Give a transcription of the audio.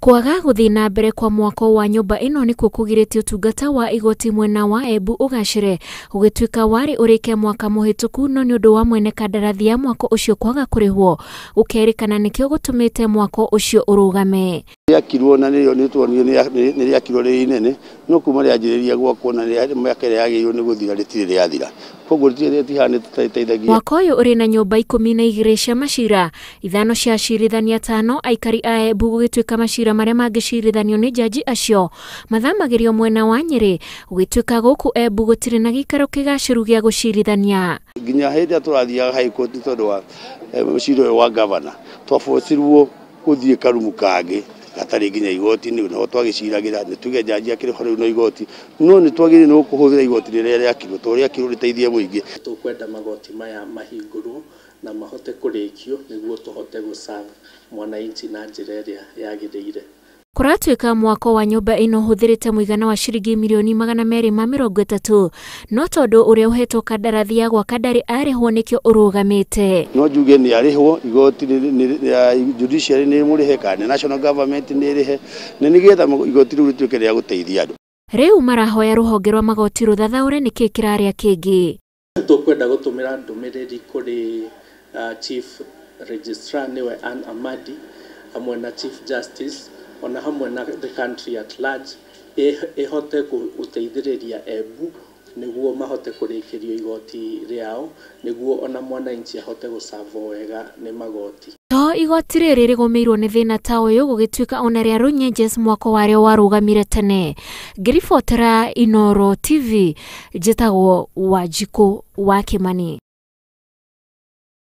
Kwaga gũthiĩ na mbere kwa mwako wa nyũmba ĩno nĩkuo kũgirĩtie ũtungata wa igoti mwena wa Embu ũgacĩre, gũgĩtuĩka warĩ ũrĩke mwaka mũhĩtũku, no nĩ ũndũ wa mwene kandarathi ya mwako ũcio kwaga kũrĩhwo, gũkerĩkana nĩkĩo gũtũmĩte mwako ũcio ũrũgame. Rĩakirwo na nĩrĩo nĩtuonire nĩ rĩakirwo rĩ inene, no kuma rĩanjĩrĩria gwakwo na mĩaka ĩrĩa yagĩrĩirwo nĩ gũthira rĩtirĩ rĩathira, koguo rĩtirĩ rĩtihanĩte ta rĩteithagia. Mwako ũyũ ũrĩ na nyũmba 12 cia macira, 5 cia acirithania 5, aikari a Embu gũgĩtuĩka macira marĩa mangĩcirithanio nĩ njanji acio mathamagĩrio mwena wa Nyĩrĩ, gũgĩtuĩka gũkũ Embu gũtirĩ na gĩikaro kĩgacĩru gĩa gũcirithania. Nginya hĩndĩ ĩrĩa tũrathiaga High Court nĩ tondũ wa mũcira ũyũ wa governor, twabocirwo gũthiĩ karumu kangĩ gatarĩ nginya igoti-inĩ, no twagĩciragĩra nĩ tuge njanji akĩrĩ ho rĩu no igoti, no nĩ twagĩrĩirwo nĩ kũhũthĩra igoti rĩrĩa rĩakirwo tondũ rĩakirwo rĩteithie mũingĩ. Tũkwenda magoti maya mahingũrwo na mahote kũrĩkio nĩguo tũhote gũ-serve mwananchi na njĩra ĩrĩa yagĩrĩire. Kũratuĩka mwako wa nyũmba ĩno ũhũthĩrĩte mũigana wa ciringi mirioni 230, no tondũ ũrĩa ũhetwo kandarathi ya gwaka ndarĩ arĩhwo nĩkĩo ũrũgamĩte. No njuge nĩ arĩhwo, igoti judiciary nĩ ĩmũrĩhe kana nĩ national government nĩ ĩrĩhe, na nĩgetha igoti rĩu rĩtuĩke rĩa gũteithia andũ. Rĩu marahoya rũhonge rwa magoti rũthathaũre nĩkĩĩ kĩrarĩa kĩngĩ. Tũkwenda gũtũmĩra ndũmĩrĩri kũrĩ Chief Registrar nĩwe Ann Amadi hamwe na Chief Justice ona hamwe na the country at large ĩhote gũteithĩrĩria Embu nĩguo mahote kũrĩkĩrio igoti rĩao, nĩguo ona mwananchi ahote gũcavwo wega nĩ magoti. To igoti rĩrĩ rĩgũmĩirwo nĩ thĩna ta ũyũ, gũgĩtuĩka ona rĩa Runyenjes mwako warĩo warũgamire tene. Ngĩribotera Inooro TV, njĩtagwo Wanjikũ wa Kĩmani.